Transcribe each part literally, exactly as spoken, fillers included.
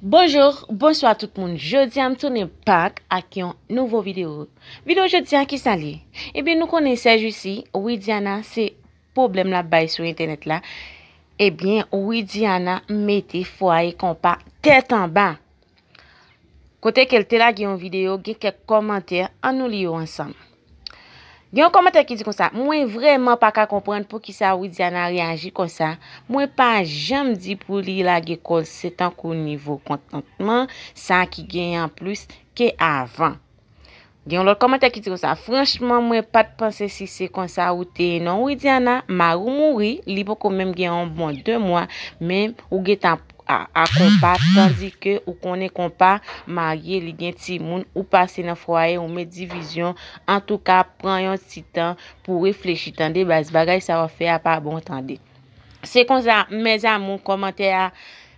Bonjou, bonswa tout moun. Jodi a m tounen back ak yon nouvo videyo. Videyo jodi a kisa l ye? Ebyen nou konnen sèjisi, Widiana se pwoblèm l ap bay sou entènèt la. Ebyen Widiana mete fwaye konpa tèt anba. Kote ke l te lage yon videyo, gen kèk kòmantè, ann nou li yo ansanm. Gen yon kòmantè ki di konsa, mwen vrèman pa ka konprann poukisa Widiana reyaji konsa. Mwen pa janm di pou li lage kò l, se tankou nivo kontantman sa ki genyen anplis ke avan. Gen yon lòt kòmantè ki di konsa, franchman mwen pa t panse si se konsa ou te ye non Widiana, mari w mouri, li poko menm gen yon bon de mwa, men ou gentan a, a konpa, tandike ou konnen konpa marye, li gen timoun, ou pase nan fwaye, ou met divizyon. Antouka, pran yon ti tan pou reflechi, tande baz, bagay sa w ap fè a pa bon, tande. Se konsa, mes amours, kòmantè a,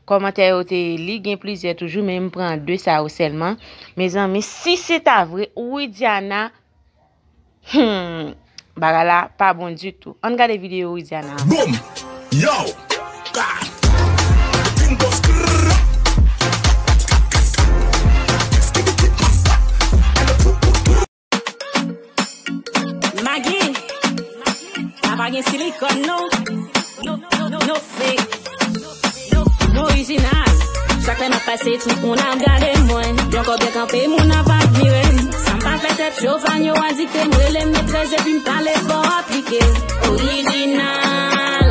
kòmantè yo te li, gen plizyè toujou, men m pran de sa yo sèlman. Mezanmi, si se ta vre, Widiana, hmm, bagay la pa bon ditou. Ann gade videyo Widiana. Boom! Yo! Ka! Vin bòs! Magi, la pa gen silikòn non. No, no, no, no fake. No, no orijinal. Chak lè m ap pase, tout moun ap gade mwen. Yon kò byen kanpe, moun ap admire m. Sa m pa fè tèt cho, fan yo adikte m. Rele m metrès epi m pale fò aplike. Orijinal.